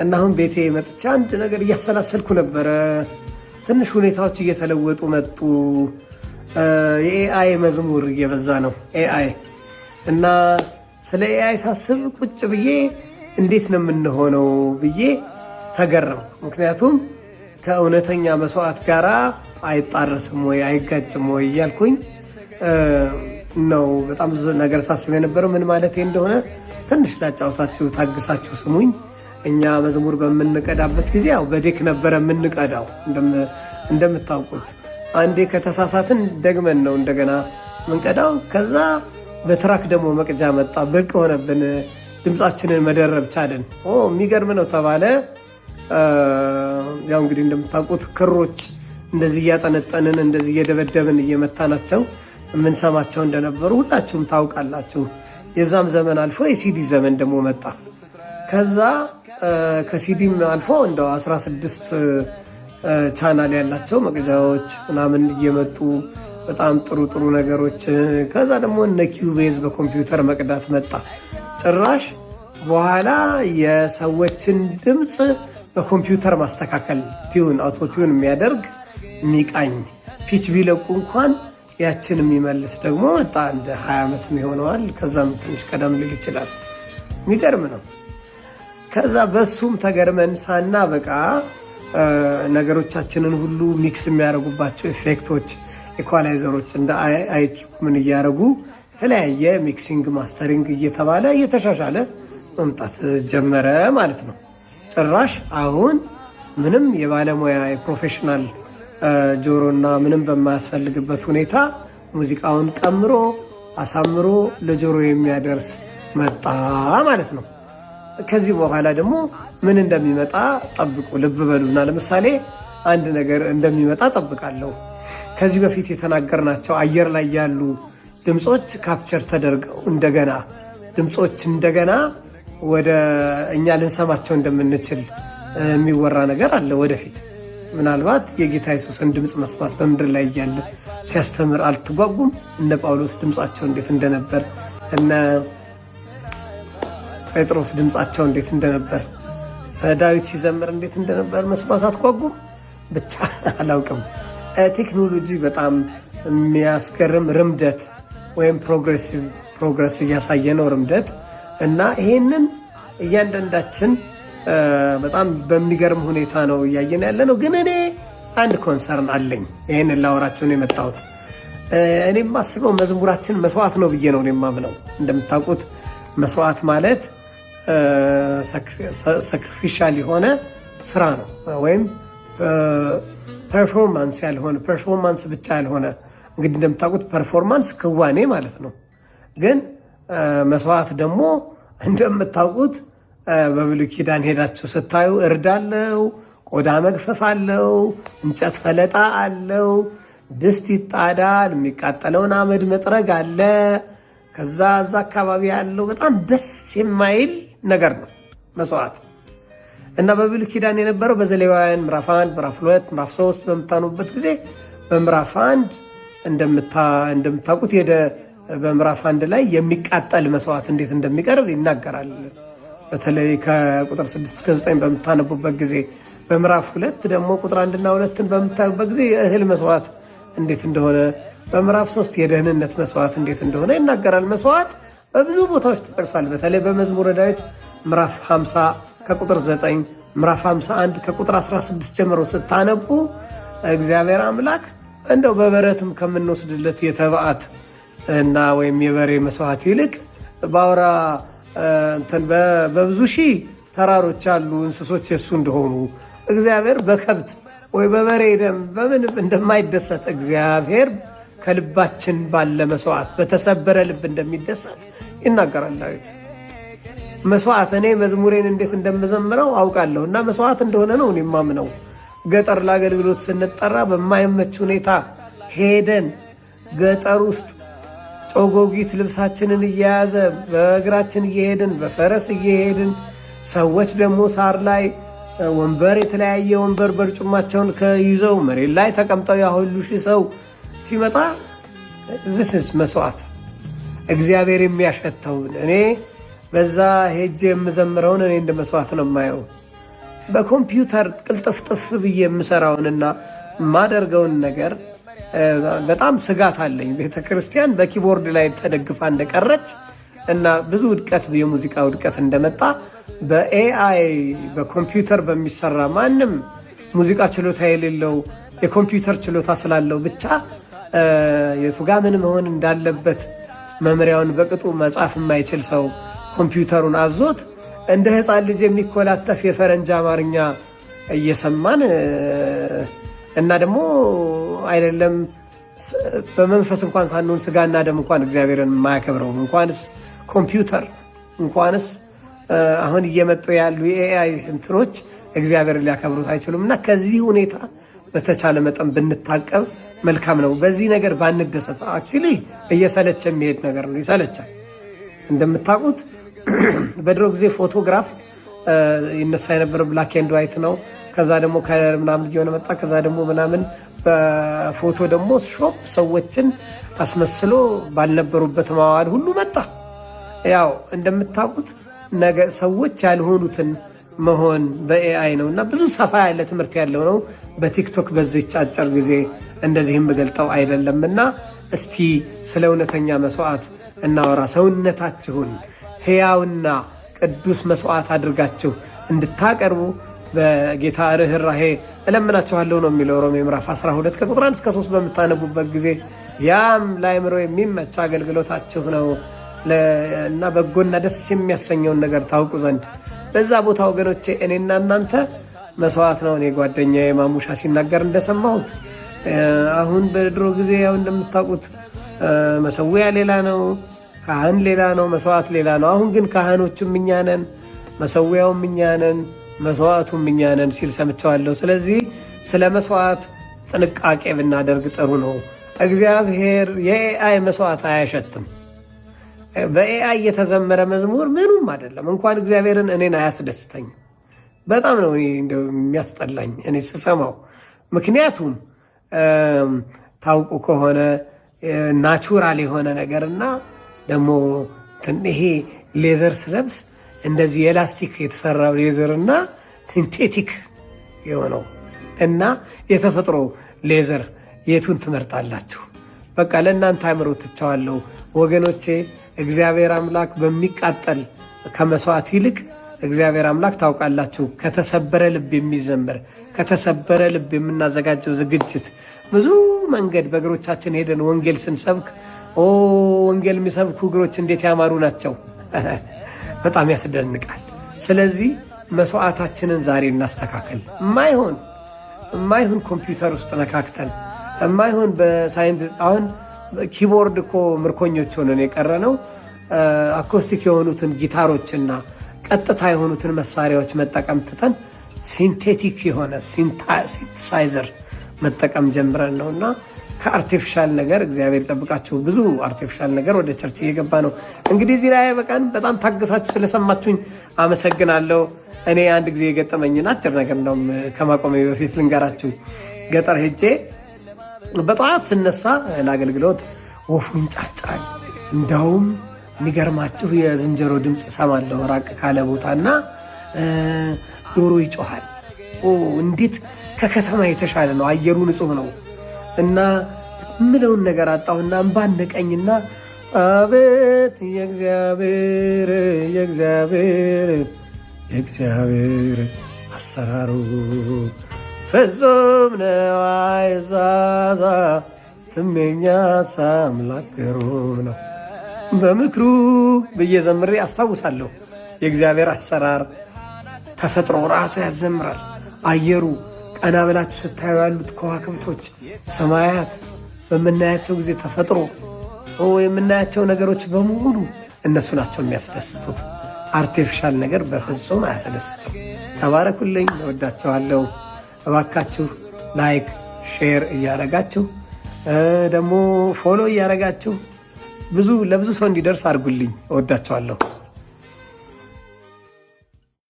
እና አሁን ቤቴ መጥቼ አንድ ነገር እያሰላሰልኩ ነበረ። ትንሽ ሁኔታዎች እየተለወጡ መጡ። የ AI መዝሙር እየበዛ ነው። AI እና ስለ AI ሳስብ ቁጭ ብዬ እንዴት ነው የምንሆነው ብዬ ተገረምኩ። ምክንያቱም ከእውነተኛ መስዋዕት ጋር አይጣረስም ወይ አይጋጭም ወይ እያልኩኝ ነው በጣም ብዙ ነገር ሳስብ የነበረው። ምን ማለት እንደሆነ ትንሽ ላጫውታችሁ፣ ታግሳችሁ ስሙኝ። እኛ መዝሙር በምንቀዳበት ጊዜ ያው በ deck ነበረ የምንቀዳው። እንደምታውቁት አንዴ ከተሳሳትን ደግመን ነው እንደገና ምንቀዳው። ከዛ በ track ደግሞ መቅጃ መጣ፣ ብርቅ ሆነብን። ድምፃችንን መደረብ ቻልን። የሚገርም ነው ተባለ። ያው እንግዲህ እንደምታውቁት ክሮች እንደዚህ እያጠነጠንን፣ እንደዚህ እየደበደብን፣ እየመታናቸው የምንሰማቸው እንደነበሩ ሁላችሁም ታውቃላችሁ። የዛም ዘመን አልፎ የሲዲ ዘመን ደግሞ መጣ። ከዛ ከሲዲም አልፎ እንደው 16 ቻናል ያላቸው መቅጃዎች ምናምን እየመጡ በጣም ጥሩ ጥሩ ነገሮች። ከዛ ደግሞ እነ Cubase በኮምፒውተር መቅዳት መጣ። ጭራሽ በኋላ የሰዎችን ድምፅ በኮምፒውተር ማስተካከል፣ tune፣ auto tune የሚያደርግ፣ የሚቃኝ፣ pitch ቢለቁ እንኳን ያችን የሚመልስ ደግሞ መጣ። እንደ 20 ዓመት ይሆነዋል። ከዛም ትንሽ ቀደም ሊል ይችላል። የሚገርም ነው። ከዛ በሱም ተገርመን ሳናበቃ ነገሮቻችንን ሁሉ mix የሚያደርጉባቸው effect ኦች፣ equalizer ኦች እንደ IQ ምን እያደረጉ የተለያየ mixing፣ mastering እየተባለ እየተሻሻለ መምጣት ጀመረ ማለት ነው። ጭራሽ አሁን ምንም የባለሙያ የ professional ጆሮና ምንም በማያስፈልግበት ሁኔታ ሙዚቃውን ቀምሮ አሳምሮ ለጆሮ የሚያደርስ መጣ ማለት ነው። ከዚህ በኋላ ደግሞ ምን እንደሚመጣ ጠብቁ፣ ልብ በሉና ለምሳሌ አንድ ነገር እንደሚመጣ ጠብቃለሁ። ከዚህ በፊት የተናገርናቸው አየር ላይ ያሉ ድምፆች capture ተደርገው እንደገና ድምፆች እንደገና ወደ እኛ ልንሰማቸው እንደምንችል የሚወራ ነገር አለ። ወደፊት ምናልባት የጌታ ኢየሱስን ድምፅ መስማት በምድር ላይ እያለ ሲያስተምር አልትጓጉም? እነ ጳውሎስ ድምፃቸው እንዴት እንደነበር፣ እነ ጴጥሮስ ድምፃቸው እንዴት እንደነበር፣ ዳዊት ሲዘምር እንዴት እንደነበር መስማት አትጓጉም? ብቻ አላውቅም። ቴክኖሎጂ በጣም የሚያስገርም ርምደት ወይም progressive progress እያሳየ ነው፣ ርምደት። እና ይሄንን እያንዳንዳችን በጣም በሚገርም ሁኔታ ነው እያየን ያለ ነው። ግን እኔ አንድ concern አለኝ። ይሄንን ላወራችሁ ነው የመጣሁት። እኔ የማስበው መዝሙራችን መስዋዕት ነው ብዬ ነው የማምነው። እንደምታውቁት መስዋዕት ማለት sacrificial የሆነ ስራ ነው ወይም performance ያልሆነ፣ performance ብቻ ያልሆነ። እንግዲህ እንደምታውቁት performance ክዋኔ ማለት ነው። ግን መስዋዕት ደግሞ እንደምታውቁት በብሉይ ኪዳን ሄዳችሁ ስታዩ እርድ አለው፣ ቆዳ መግፈፍ አለው፣ እንጨት ፈለጣ አለው፣ ድስት ይጣዳል፣ የሚቃጠለውን አመድ መጥረግ አለ። ከዛ እዛ አካባቢ ያለው በጣም ደስ የማይል ነገር ነው መስዋዕት። እና በብሉይ ኪዳን የነበረው በዘሌዋውያን ምዕራፍ 1፣ ምዕራፍ 2፣ ምዕራፍ 3 በምታነቡበት ጊዜ በምዕራፍ 1 እንደምታውቁት ሄደ በምዕራፍ 1 ላይ የሚቃጠል መስዋዕት እንዴት እንደሚቀርብ ይናገራል። በተለይ ከቁጥር 6 እስከ 9 በምታነቡበት ጊዜ፣ በምዕራፍ 2 ደግሞ ቁጥር 1ና 2ን በምታዩበት ጊዜ የእህል መስዋዕት እንዴት እንደሆነ፣ በምዕራፍ 3 የደህንነት መስዋዕት እንዴት እንደሆነ ይናገራል። መስዋዕት በብዙ ቦታዎች ተጠቅሷል። በተለይ በመዝሙረ ዳዊት ምዕራፍ 50 ከቁጥር 9፣ ምዕራፍ 51 ከቁጥር 16 ጀምሮ ስታነቡ እግዚአብሔር አምላክ እንደው በበረትም ከምንወስድለት የተባዕት እና ወይም የበሬ መስዋዕት ይልቅ በአውራ በብዙ ሺህ ተራሮች ያሉ እንስሶች የእሱ እንደሆኑ፣ እግዚአብሔር በከብት ወይ በበሬ ደም በምን እንደማይደሰት፣ እግዚአብሔር ከልባችን ባለ መስዋዕት በተሰበረ ልብ እንደሚደሰት ይናገራል ዳዊት። መስዋዕት እኔ መዝሙሬን እንዴት እንደምዘምረው አውቃለሁ እና መስዋዕት እንደሆነ ነው እኔ የማምነው። ገጠር ለአገልግሎት ስንጠራ በማይመች ሁኔታ ሄደን ገጠር ውስጥ ጮጎጊት ልብሳችንን እየያዘ በእግራችን እየሄድን፣ በፈረስ እየሄድን፣ ሰዎች ደግሞ ሳር ላይ ወንበር፣ የተለያየ ወንበር በርጩማቸውን ከይዘው መሬት ላይ ተቀምጠው ያ ሁሉ ሺህ ሰው ሲመጣ this is መስዋዕት፣ እግዚአብሔር የሚያሸተውን። እኔ በዛ ሄጄ የምዘምረውን እኔ እንደ መስዋዕት ነው የማየው። በኮምፒውተር ቅልጥፍጥፍ ብዬ የምሰራውንና የማደርገውን ነገር በጣም ስጋት አለኝ። ቤተ ክርስቲያን በ keyboard ላይ ተደግፋ እንደቀረች እና ብዙ ውድቀት፣ የሙዚቃ ውድቀት እንደመጣ፣ በ AI በኮምፒውተር በሚሰራ፣ ማንም ሙዚቃ ችሎታ የሌለው የኮምፒውተር ችሎታ ስላለው ብቻ የቱ ጋ ምን መሆን እንዳለበት መምሪያውን በቅጡ መጻፍ የማይችል ሰው ኮምፒውተሩን አዞት እንደ ሕፃን ልጅ የሚኮላተፍ የፈረንጅ አማርኛ እየሰማን እና ደግሞ አይደለም በመንፈስ እንኳን ሳንሆን ስጋና ደም እንኳን እግዚአብሔርን የማያከብረውም፣ እንኳንስ ኮምፒውተር፣ እንኳንስ አሁን እየመጡ ያሉ የ AI እንትኖች እግዚአብሔርን ሊያከብሩት አይችሉም። እና ከዚህ ሁኔታ በተቻለ መጠን ብንታቀብ መልካም ነው። በዚህ ነገር ባንደሰት። Actually እየሰለቸ የሚሄድ ነገር ነው፣ ይሰለቻል። እንደምታውቁት በድሮ ጊዜ ፎቶግራፍ ይነሳ የነበረው black and white ነው። ከዛ ደግሞ color ምናምን እየሆነ መጣ። ከዛ ደግሞ ምናምን በፎቶ ደግሞ ሾፕ ሰዎችን አስመስሎ ባልነበሩበት ማዋል ሁሉ መጣ። ያው እንደምታውቁት ነገ ሰዎች ያልሆኑትን መሆን በ AI ነው እና ብዙ ሰፋ ያለ ትምህርት ያለው ነው። በቲክቶክ በዚች አጭር ጊዜ እንደዚህ የምገልጠው አይደለም እና እስቲ ስለ እውነተኛ መስዋዕት እናወራ። ሰውነታችሁን ሕያውና ቅዱስ መስዋዕት አድርጋችሁ እንድታቀርቡ በጌታ ርኅራሄ እለምናችኋለሁ ነው የሚለው ሮሜ ምዕራፍ 12 ከቁጥር 1 እስከ 3 በምታነቡበት ጊዜ። ያም ለአእምሮ የሚመች አገልግሎታችሁ ነው እና በጎና ደስ የሚያሰኘውን ነገር ታውቁ ዘንድ በዛ ቦታ ወገኖቼ እኔና እናንተ መስዋዕት ነው። እኔ ጓደኛዬ ማሙሻ ሲናገር እንደሰማሁት አሁን በድሮ ጊዜ ያው እንደምታውቁት መሰዊያ ሌላ ነው፣ ካህን ሌላ ነው፣ መስዋዕት ሌላ ነው። አሁን ግን ካህኖቹም እኛ ነን፣ መሰዊያውም እኛ ነን፣ መስዋዕቱም እኛ ነን ሲል ሰምቸዋለሁ። ስለዚህ ስለ መስዋዕት ጥንቃቄ ብናደርግ ጥሩ ነው። እግዚአብሔር የ AI መስዋዕት አያሸትም። በ AI የተዘመረ መዝሙር ምኑም አይደለም። እንኳን እግዚአብሔርን እኔን አያስደስተኝም። በጣም ነው የሚያስጠላኝ እኔ ስሰማው። ምክንያቱም ታውቁ ከሆነ natural የሆነ ነገር እና ደግሞ ይሄ leather ስለብስ እንደዚህ የላስቲክ የተሰራው leather እና synthetic የሆነው እና የተፈጥሮ leather የቱን ትመርጣላችሁ? በቃ ለእናንተ አእምሮ ትቸዋለሁ ወገኖቼ። እግዚአብሔር አምላክ በሚቃጠል ከመስዋዕት ይልቅ፣ እግዚአብሔር አምላክ ታውቃላችሁ፣ ከተሰበረ ልብ የሚዘምር፣ ከተሰበረ ልብ የምናዘጋጀው ዝግጅት፣ ብዙ መንገድ በእግሮቻችን ሄደን ወንጌል ስንሰብክ፣ ኦ ወንጌል የሚሰብኩ እግሮች እንዴት ያማሩ ናቸው! በጣም ያስደንቃል። ስለዚህ መስዋዕታችንን ዛሬ እናስተካከል። የማይሆን የማይሆን ኮምፒውተር ውስጥ ነካክተን፣ የማይሆን በሳይንስ፣ አሁን keyboard እኮ ምርኮኞች ሆነን የቀረ ነው። Acoustic የሆኑትን ጊታሮችና ቀጥታ የሆኑትን መሳሪያዎች መጠቀም ትተን synthetic የሆነ synthesizer መጠቀም ጀምረን ነው እና ከ artificial ነገር እግዚአብሔር ይጠብቃችሁ። ብዙ artificial ነገር ወደ church እየገባ ነው። እንግዲህ እዚህ ላይ በቃን። በጣም ታግሳችሁ ስለሰማችሁኝ አመሰግናለሁ። እኔ አንድ ጊዜ የገጠመኝን አጭር ነገር እንደውም ከማቆሜ በፊት ልንገራችሁ። ገጠር ሄጄ በጠዋት ስነሳ ለአገልግሎት ወፉ ይንጫጫል። እንዳውም የሚገርማችሁ የዝንጀሮ ድምፅ እሰማለሁ ራቅ ካለ ቦታ እና ዶሮ ይጮሃል። እንዴት ከከተማ የተሻለ ነው፣ አየሩ ንጹህ ነው እና ምለውን ነገር አጣሁና እምባ ነቀኝና አቤት የእግዚአብሔር የእግዚአብሔር የእግዚአብሔር አሰራሩ ፍጹም ነው አይሳሳትም፣ የእኛስ አምላክ ግሩም ነው በምክሩ ብዬ ዘምሬ አስታውሳለሁ። የእግዚአብሔር አሰራር ተፈጥሮ ራሱ ያዘምራል። አየሩ፣ ቀና ብላችሁ ስታዩ ያሉት ከዋክብቶች፣ ሰማያት በምናያቸው ጊዜ፣ ተፈጥሮ የምናያቸው ነገሮች በሙሉ እነሱ ናቸው የሚያስደስቱት። Artificial ነገር በፍጹም አያስደስትም። ተባረኩልኝ። እወዳችኋለሁ። እባካችሁ like፣ share እያደረጋችሁ፣ ደግሞ follow እያደረጋችሁ ብዙ ለብዙ ሰው እንዲደርስ አድርጉልኝ። እወዳችኋለሁ።